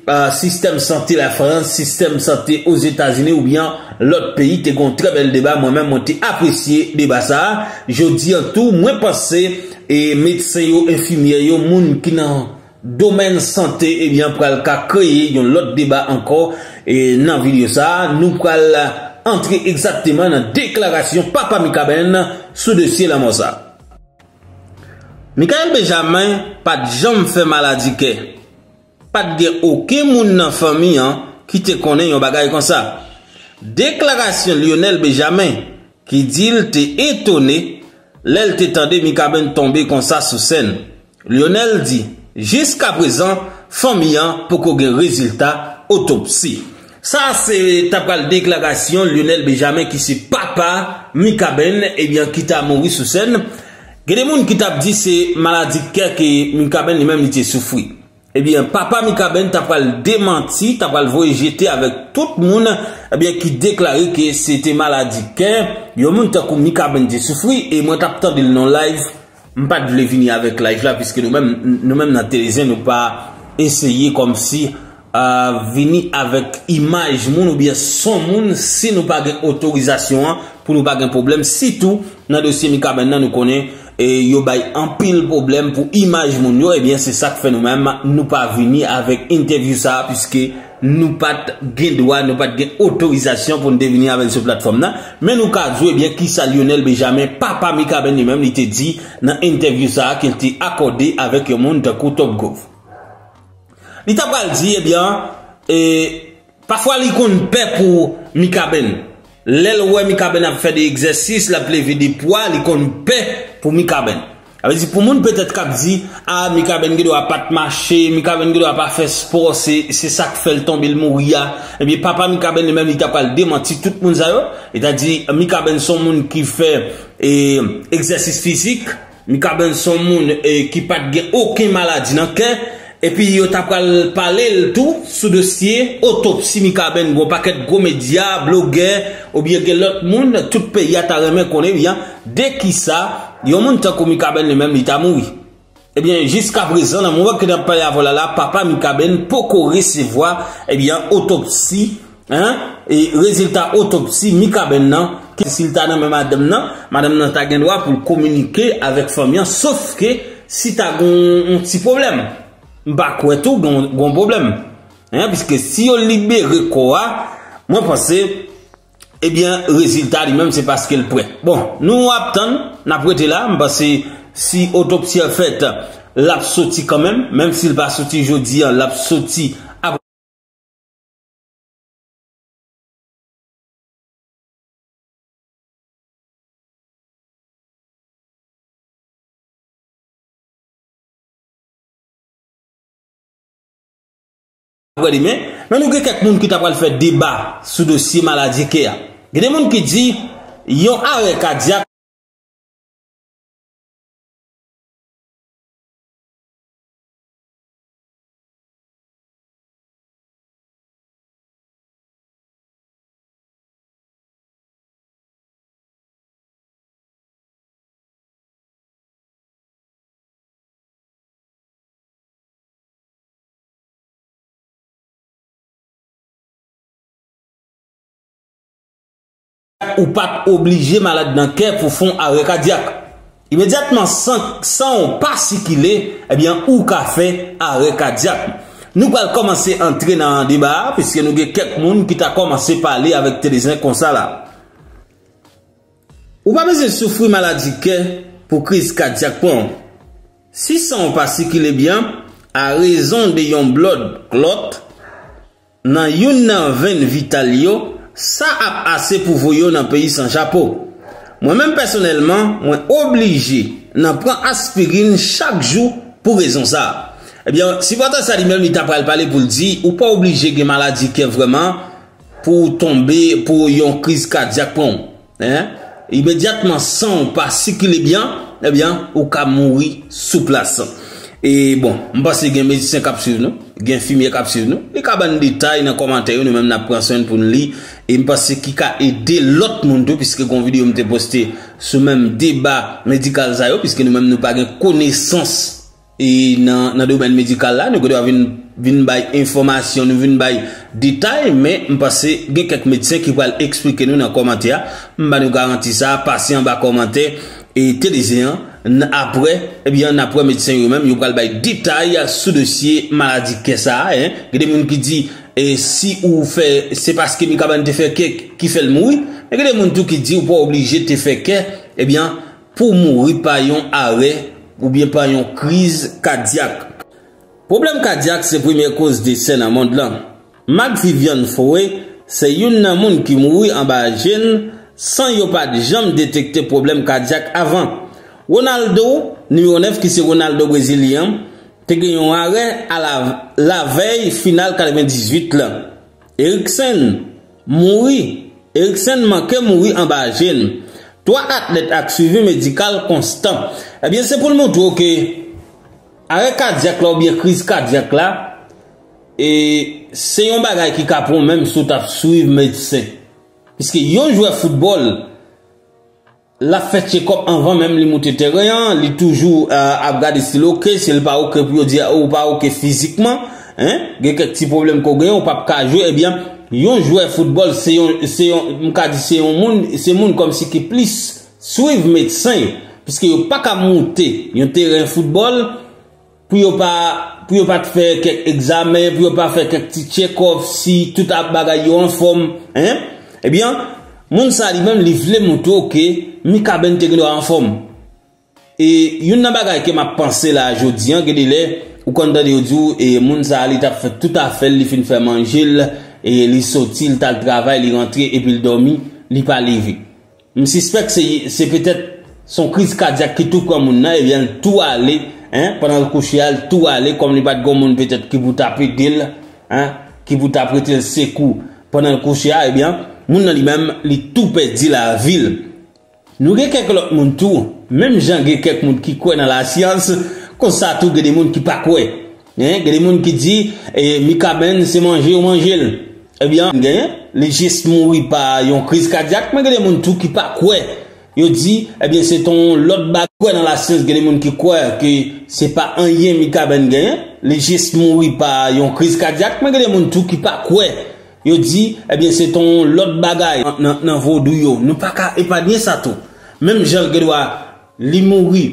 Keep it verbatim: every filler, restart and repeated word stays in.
ah, sistèm sante Lafrans, sistèm sante Ozetazini oubyen lòt peyi, te gen yon trè bèl deba. Mwen menm, mwen te apresye deba sa a. Jodi an tou, mwen panse, e, medsen yo, enfimyè yo, moun ki nan domèn sante, ebyen, pral ka kreye yon lòt deba ankò, e, nan videyo sa a. Nou pral antre egzakteman nan deklarasyon Papa Mikaben sou dosye lanmò sa a. Michael Benjamin pa t janm fè maladi kè. Pa t gen okenn moun nan fanmi an ki te konnen yon bagay konsa. Deklarasyon Lionel Benjamin, ki di l te etone lè l te tande Mikaben tonbe konsa sou sèn. Lionel di, jiskaprezan, fanmi an poko gen rezilta otopsi. Sa se ta pral deklarasyon Lionel Benjamin, ki se papa Mikaben, ebyen, ki ta mouri sou sèn. Gen de moun ki t ap di se maladi kè ke Mikaben li menm li te soufri. Ebyen, papa Mikaben ta pral demanti, ta pral voye jete avèk tout moun, ebyen, ki deklare ke se te maladi kè yon moun tankou Mikaben te soufri, e mwen t ap tande l nan live, m pa t vle vini avèk live la, piske nou menm, nou menm nan Telezen, nou pa eseye kòmsi, ah, vini avèk imaj moun oubyen son moun si nou pa gen otorizasyon an, pou nou pa gen pwoblèm, sitou nan dosye Mikaben nan, nou konnen, e, yo bay anpil pwoblèm pou imaj moun yo, ebyen, se sa k fè nou menm, nou pa vini avèk entèvyou sa a, piske nou pa t gen dwa, nou pa t gen otorizasyon pou n te vini avè l sou platfòm nan. Men nou ka di w, ebyen, kisa Lionel Benjamin, papa Mikaben li menm, li te di nan entèvyou sa a ke l te akòde avèk yon moun tankou Top Gov. Li ta pral di, ebyen, e, pafwa li konn pè pou Mikaben. Lè l wè Mikaben ap fè de egzèsis, l ap leve de pwa, li konn pè pou Mikaben. Sa vle di, pou moun petèt k ap di, a, Mikaben gen dwa pa t mache, Mikaben gen dwa pa fè spò, se, se sa k fè l tonbe, l mouri a. Ebyen, papa Mikaben li menm, li ta pral demanti tout moun sa yo. Li ta di, Mikaben se yon moun ki fè, e, egzèsis fizik. Mikaben se yon moun, e, ki pa t gen okenn maladi nan kè. Epi yo ta pral pale l tou sou dosye otopsi Mikaben. Gen yon pakèt gwo medya, blogè, oubyen gen lòt moun, tout peyi a ta renmen konnen, ebyen, de kisa yon moun tankou Mikaben li menm li ta mouri. Ebyen, jiskaprezan, nan moman ke n ap pale avè w la, la, papa Mikaben poko resevwa, ebyen, otopsi, en, e rezilta otopsi Mikaben nan, ke si l ta nan men madanm nan, madanm nan ta gen dwa pou l kominike avèk fanmi an, sof ke si ta gen yon ti pwoblèm. M pa kwè tou gen, gen pwoblèm. En, piske si yo libere kò a, mwen panse, ebyen, rezilta li menm, se paske l prè. Bon, nou ap tann, n ap rete la. M panse si otopsi an fèt, l ap soti kanmenm. Menm si l pa soti jodi a, l ap soti apre. Apre demen, men nou gen kèk moun ki ta pral fè deba sou dosye maladi kè a. Gen de moun ki di yon arè kadyak Ou pa t oblije malad nan kè pou fè yon arè kadyak. Imedyatman san, san w pa sikile, ebyen, ou ka fè arè kadyak. Nou pral kòmanse antre nan deba a, piske nou gen kèk moun ki ta kòmanse pale avèk Telezen konsa la. Ou pa bezwen soufri maladi kè pou kriz kadyak pran w. Si san w pa sikile byen, a rezon de yon blood clot nan youn nan venn vital yo, sa ap ase pou voye w nan peyi san chapo. Mwen menm pèsonèlman, mwen oblije nan pran aspirin chak jou pou rezon sa a. Ebyen, sipòtè sa li menm, li ta pral pale pou l di, ou pa oblije gen maladi kè vrèman, pou w tonbe, pou yon kriz kadyak pran w, en, imedyatman san w pa sikile byen, ebyen, ou ka mouri sou plas. E bon, m panse gen medisyen k ap swiv nou, gen enfimyè k ap swiv nou. Li ka ban n detay nan kòmantè yo, nou menm n ap pran swen n pou n li. E m panse ki ka ede lòt moun tou, piske gen yon videyo m te poste sou menm deba medikal sa yo, piske nou menm nou pa gen konesans e nan, nan domèn medikal la, nou gen dwa vin vin bay enfòmasyon, nou vin bay detay, men m panse gen kèk medsen ki pral eksplike nou nan kòmantè a. M ba nou garanti sa, pase anba kòmantè e Telezen an, n- apre, ebyen, n ap wè medsen yo menm, yo pral bay detay sou dosye maladi kè sa a, en. Gen de moun ki di, e si ou fè, se paske Mikaben te fè kè ki fè l mouri, men gen de moun tou ki di ou pa oblije te fè kè, ebyen, pou w mouri pa yon arè oubyen pa yon kriz kadyak. Pwoblèm kadyak se premyè koz desè nan mond lan. Marc Vivian Foe se youn nan moun ki mouri anba je n san yo pa t janm detekte pwoblèm kadyak avan. Ronaldo, nimewo nèf ki se Ronaldo brezilyen an, te gen yon arè a la, lavèy final katrevendizuit la. Eriksen mouri. Eriksen manke mouri anba je n. Twa atlèt ak swivi medikal konstan. Ebyen, se pou l montre w ke arè kadyak la oubyen kriz kadyak la, e se yon bagay ki ka pran w menm si w t ap swiv medsen. Piske yon jwè foutbòl, l ap fè tchekòp anvan menm li moute teren an, li toujou, eh, ap gade si l oke, si l pa oke pou yo di ou pa oke fizikman, en, gen kèk ti pwoblèm ke w genyen, ou p ap ka jwe, ebyen, yon jwè foutbòl, se yon, se yon, m ka di se yon moun, se moun kòmsi ki plis swiv medsen yo, piske yo pa ka moute yon teren foutbòl, pou yo pa, pou yo pa t fè kèk egzamen, pou yo pa fè kèk ti tchekòp, si tout ap bagay yo anfòm, en? Ebyen, moun sa li menm, li vle montre w ke Mikaben te gendwa anfòm. E youn nan bagay ke m ap panse la jodi an, gen de lè, ou konn tande yo di w, e moun sa li t ap fè tout afè l, li fin fè manje l, e li soti, li t al travay, li rantre, epi l dòmi, li pa leve. M sispèk se, se petèt se yon kriz kadyak ki tou pran moun nan, ebyen, l tou ale, en, pandan l kouche a, l tou ale, kòm li pa t gen moun petèt ki pou t ap ede l, en, ki pou t ap rete l sekou pandan l kouche a, ebyen, moun nan li menm, li tou pèdi lavi l. Nou gen kèk lòt moun tou, menm jan gen kèk moun ki kwè nan lasyans, konsa tou gen de moun ki pa kwè. En, gen de moun ki di, e, Mikaben, se manje yo manje l. Ebyen, genyen, li jis mouri pa yon kriz kadyak, men gen de moun tou ki pa kwè. Yo di, ebyen, se t on lòt bagay. Kwè nan lasyans, gen de moun ki kwè ke se pa anyen Mikaben genyen, li jis mouri pa yon kriz kadyak, men gen de moun tou ki pa kwè. Yo di, ebyen, se t on lòt bagay nan, nan, nan vodou yo. Nou pa ka epanye sa tou. Menm jan l gendwa, li mouri